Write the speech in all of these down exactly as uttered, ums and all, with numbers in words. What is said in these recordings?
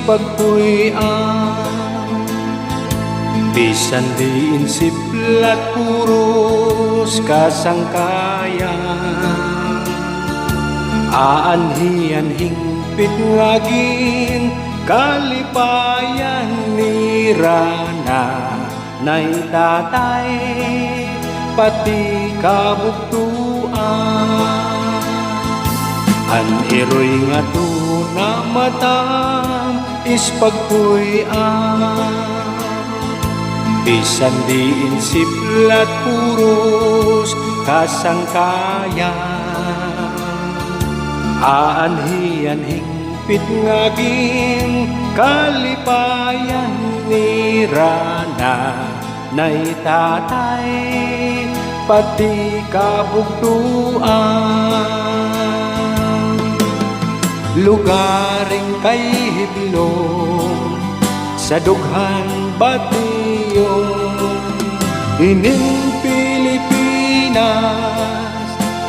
pagpuy-an, bisan diin siplat puros kasangkayan. Aanhi an hingpit nga ginkalipayan nira Nanay Tatay, pati kabugtoan. An iroy nga tuna matam-is pagpuy-an, bisan diin siplat puros kasangkayan. Aanhi an hingpit nga ginkalipayan nira Nanay Tatay, pati kabugtoan. Lugaring kay Hiblon, sa dughan bation, inin Pilipinas,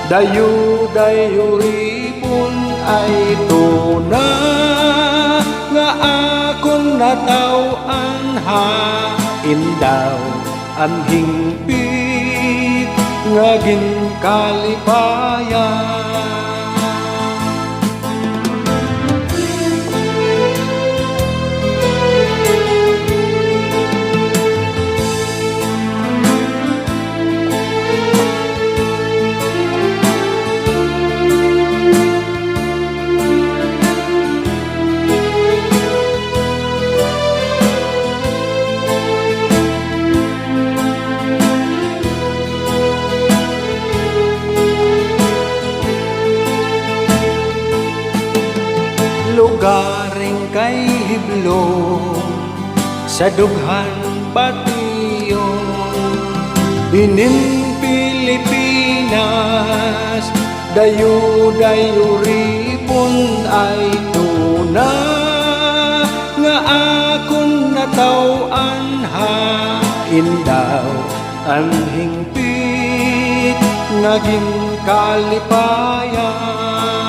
dayo-dayo ribon ay tuna nga akon nataw-an ha indaw an hingpit nga ginkalipayan. Lugaring kay Hiblon, sa dughan bation, inin Pilipinas, dayo-dayo ribon ay tuna nga akon nataw-an ha indaw an hingpit nga ginkalipayan.